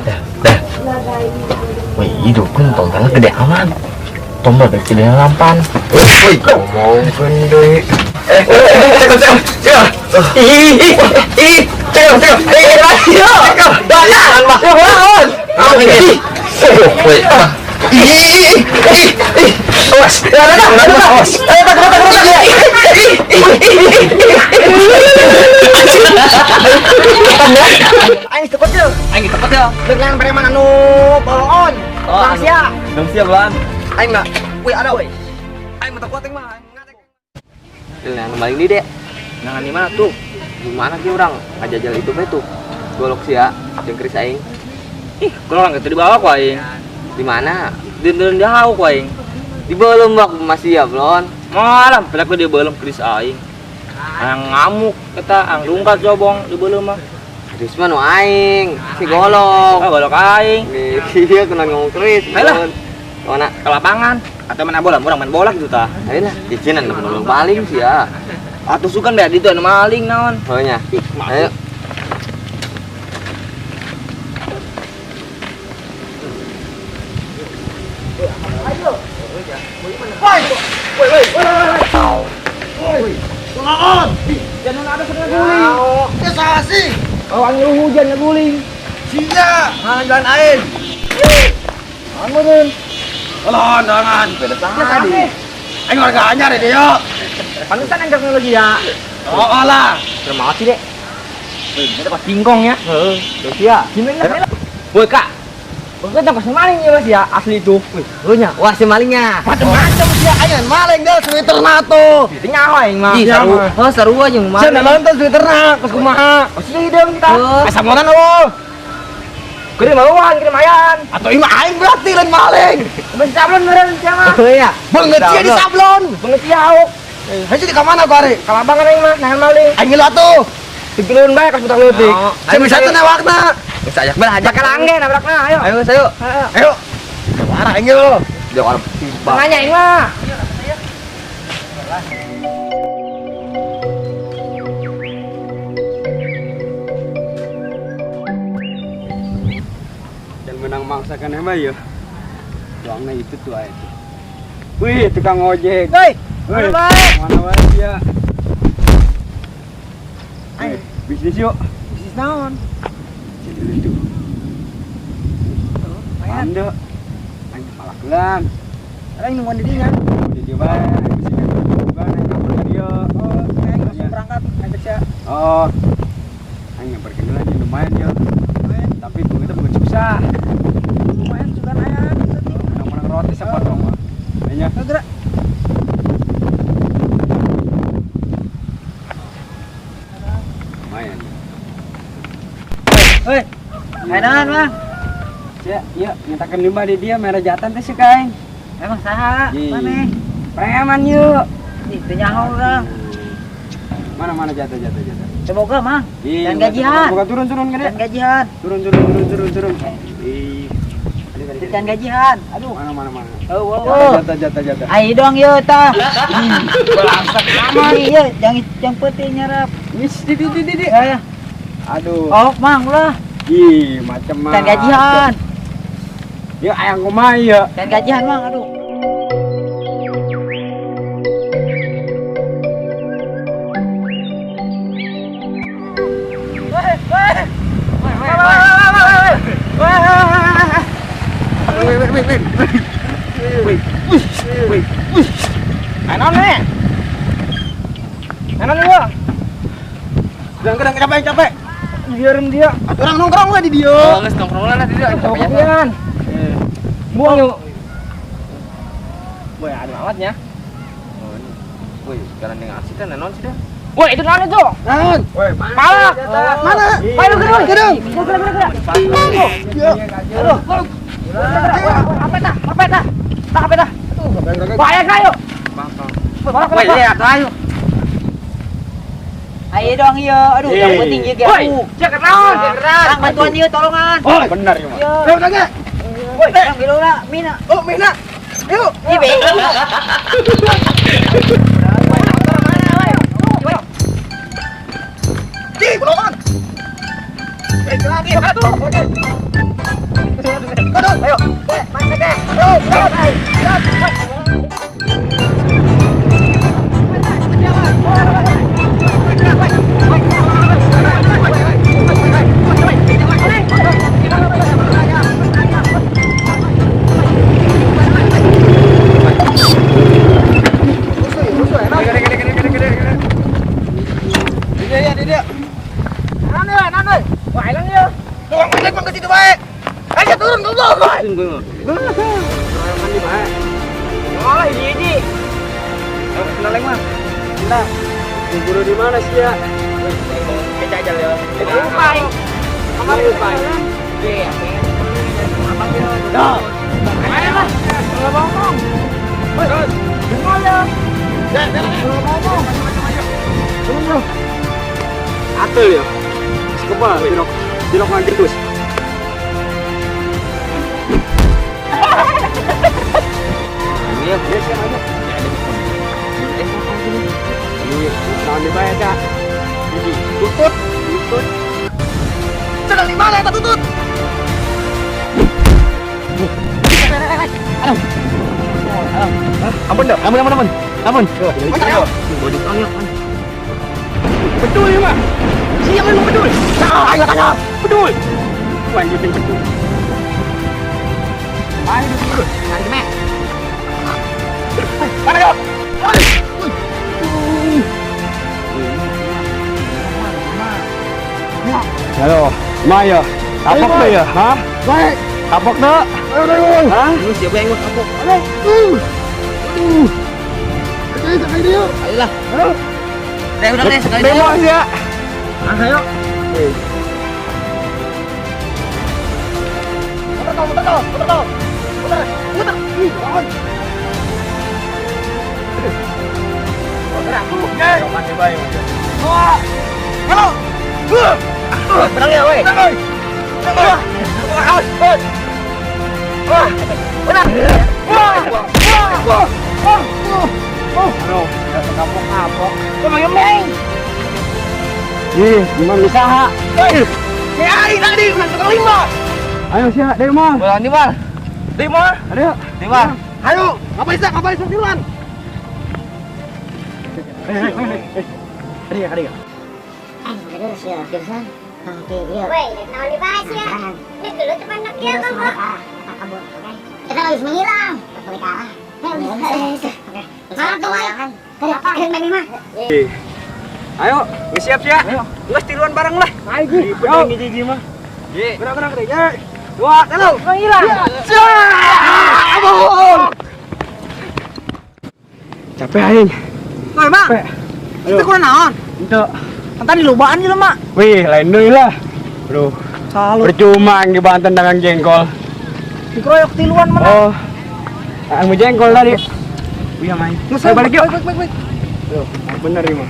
Dah, dah. Wih, dukun tompelnya gede amat. Tombol gede lampan. Wih, ngomongkeun deui. Eh, eh, cek, cek, cek. Ih, ih, ih, cek, cek. Eh, ayo. Jangan, mah. Ih, wih. Ih, ih, ih, ih. Awas. Ya, ada, ada, awas. Eh, tak, tak, tak, tak. Ih, ih, ih, ih. Aing cepet yo. Aing cepet ya. Dengan preman anu baloon. Oh, Bang sia. Dong siap, Bang. Aing mah. Wih, ada weh. Aing mah kuat aing mah. Yang maling di dek. Nangan di mana tuh? Gimana sih orang ngajajal itu be tuh. Golok sia jeung keris aing. Ih, kalau orang itu dibawa ku aing. Di mana? Di jauh ku aing. Di belum bak masih ya, Blon. Malam pelaku di belum keris aing. Ang ngamuk kita ang rungkat cobong di belum mah. Keris mah nu aing, si golok. Ah, golok aing. Iya, kena ngomong keris. Ayo lah. Mana? Ke lapangan atau main bola, orang main bola gitu tah. Ayo lah, izinan belum paling sih ya. Atuh sugan deh itu anu maling naon. Oh nya. Ayo. Woi, woi, woi, woi. Tolongan. Jangan ada sedang guling. Ya salah sih. Oh, angin hujan ngeguling. Sia, ngalang jalan aing. Anu meureun. Tolong, jangan. Beda Ya tadi. Aing warga anyar ya dia. Pantesan yang teknologi ya. Oh, lah. Terima kasih, Dek. Wih, kita pas singkong ya. Heeh. Terus ya. Gimana? Woi, Kak. Kita pas maling ya, Mas ya, asli itu. Wih, Lu nya, wah si malingnya. Macam-macam sia aing maling deh Twitter na tuh. itu nyawa aing mah. Ih, seru. Oh, seru aja yang Sia maling. nonton Twitter na, kos kumaha. Asli dong kita. Heuh. Asa monan eueuh. Gede mauan, gede mayan. Atau ima aing berarti lain maling. Ben sablon meureun sia mah. Oh iya. Banget sia di sablon. Banget sia auk. Hayu di kamana ku ari? Ka lapangan aing mah nahan maling. Aing ngilu atuh. Dipilun bae kas butak leutik. Oh, Sia bisa tuh newakna. Bisa ajak belah ajak. Bakal angge nabrakna, ayo. Ayo, ayo. Heeh. Ayo. Parah aing ngilu. Dia orang tiba. Tengahnya aing mah. Dan menang maksa kan emang ya. Doangnya itu tuh aja. Wih, tukang ojek. Woi, Wih, mana bae? mana bae ya? Wih, bisnis yuk. Bisnis naon? Jadi lucu. Lumayan. Anda, aing palakelan. Aing nungguan di dinya. Di dia bae, bisi bukan aing kabur ka dia. Oh, aing langsung berangkat ajak sia. Oh. Aing yang berkenalan aja lumayan ya. Tapi begitu bukan susah. Lumayan juga aya. Menang-menang roti sepotong mah. Kayaknya Gerak. lumayan. Woi. Kayak Bang? Ya, iya, nyatakan lima di dia merah jatan teh sih kain. Emang saha? Ih. Mana? Preman yuk. Ih, teu nyaho urang. Mana mana jatuh jatuh jatuh. Coba Mang. Ih, Dan buka, gajian. Buka, turun turun gede. Dan gajian. Turun turun turun turun turun. Ih. Adik, adik, Dan adik. gajian. Aduh. Mana mana mana. Oh, oh, oh. Jatuh jatuh jatuh. Ayo dong yuk tah. Bangsat amat. Iya, jangan jangan putih nyerap. Wis di di di di. Ya, ya. Aduh. Oh, Mang ulah. Ih, macam Dan gajian. Ya ayang kumaha ya. Dan gajian, Mang. Aduh. Wih wih wih wih. Wih wih wih. Anon nih. Anon iya. Jangan kadang capek capek. Biarin dia. Atuh orang nongkrong we di dieu. Oh, geus nongkrong lah di dia. Kepian. Buang yuk. Woi, ada amatnya. Wih, sekarang yang asik kan naon sih dah. Woi, itu naon itu? Naon? Palak. Mana? Ayo gerak. Gedung. Gerak gerak gerak. Iya. Aduh. Apa tah? Apa tah? Tah apa tah? Bahaya kayo. Balak. Woi, lihat ayo. Ayo dong iya, aduh yang penting ieu ge Woi, aku. cek naon? Kang bantuan ieu tolongan. Oh, benar ieu mah. Iya. Ayo tanya. Woi, Kang bilona mina. Oh, Mina. Yuk. Ih, be. Di, belum. Eh, lagi. Satu. Oke. Aduh, ayo. Eh, masuk deh. Ayo, ayo. Ayo turun dulu, boy. Oh, hiji-hiji. Kenaleng mah. Kita diburu di mana sih ya? Kecajal ya. Upai. Kamari upai. Dah. Ayo lah. Enggak ngomong. Woi, dengar ya. Enggak ngomong. Turun, bro. Atul ya. Sekebal, dilok dilok nganti terus. Iya, iya siapa aja. Iya, naon dibayar, Kak? Jadi, tutut, tutut. Sedang di mana eta tutut? Ampun dah. Ampun ampun ampun. Ampun. Ayo. Betul ya, Pak? Siapa yang bedul? Nah, ayo tangkap. Bedul. Lanjutin bedul. Ayo bedul. Tarik mek. Mana kau? Halo, Maya. Kapok tuh ya? Hah? Baik. Kapok tuh? Ayo, ayo. Hah? Lu siapa yang kapok? Aduh. Aduh. Ayo, ayo, ayo. Ayolah. Deh udah deh sekali. Demo sih ya. Ayo. Putar kau, putar kau, putar kau. Putar, putar. Ih, lawan. Wah. Halo. Menang ya, woi. Menang, woi. Menang, woi. Wah. Menang. Wah. Wah. Wah. Wah. Aduh, kapok-kapok. Kau mau Ih, gimana bisa, ha? Woi. Kayak aing tadi menang tukang lima. Ayo sih, demo. Bola di mana? Di mana? Ayo. Di mana? Ayo, ngapain sih? Ngapain sih tiruan? Ayo, ayo. Terus ya, jurusan. Woi, naon dibahas ya? Ini dulu teman ya kamu. Kita harus menghilang. Ayo, siap ya. Nggak tiruan bareng lah. Ayo, Yo. Gigi mah. Gerak gerak gerak. Dua, telu. Menghilang. Ampun. Capek aing. Woi, Mak. Capek. Itu kurang naon? Untuk. Entar di lubaan gitu, Mak. Wih, lain deui lah. Bro. Salut. Percuma yang di Banten dengan jengkol. Dikeroyok tiluan mana? Oh. Ang mau jengkol tadi. Iya, main. Ayo balik yuk. Baik, baik, baik. Aduh, bener ini mah.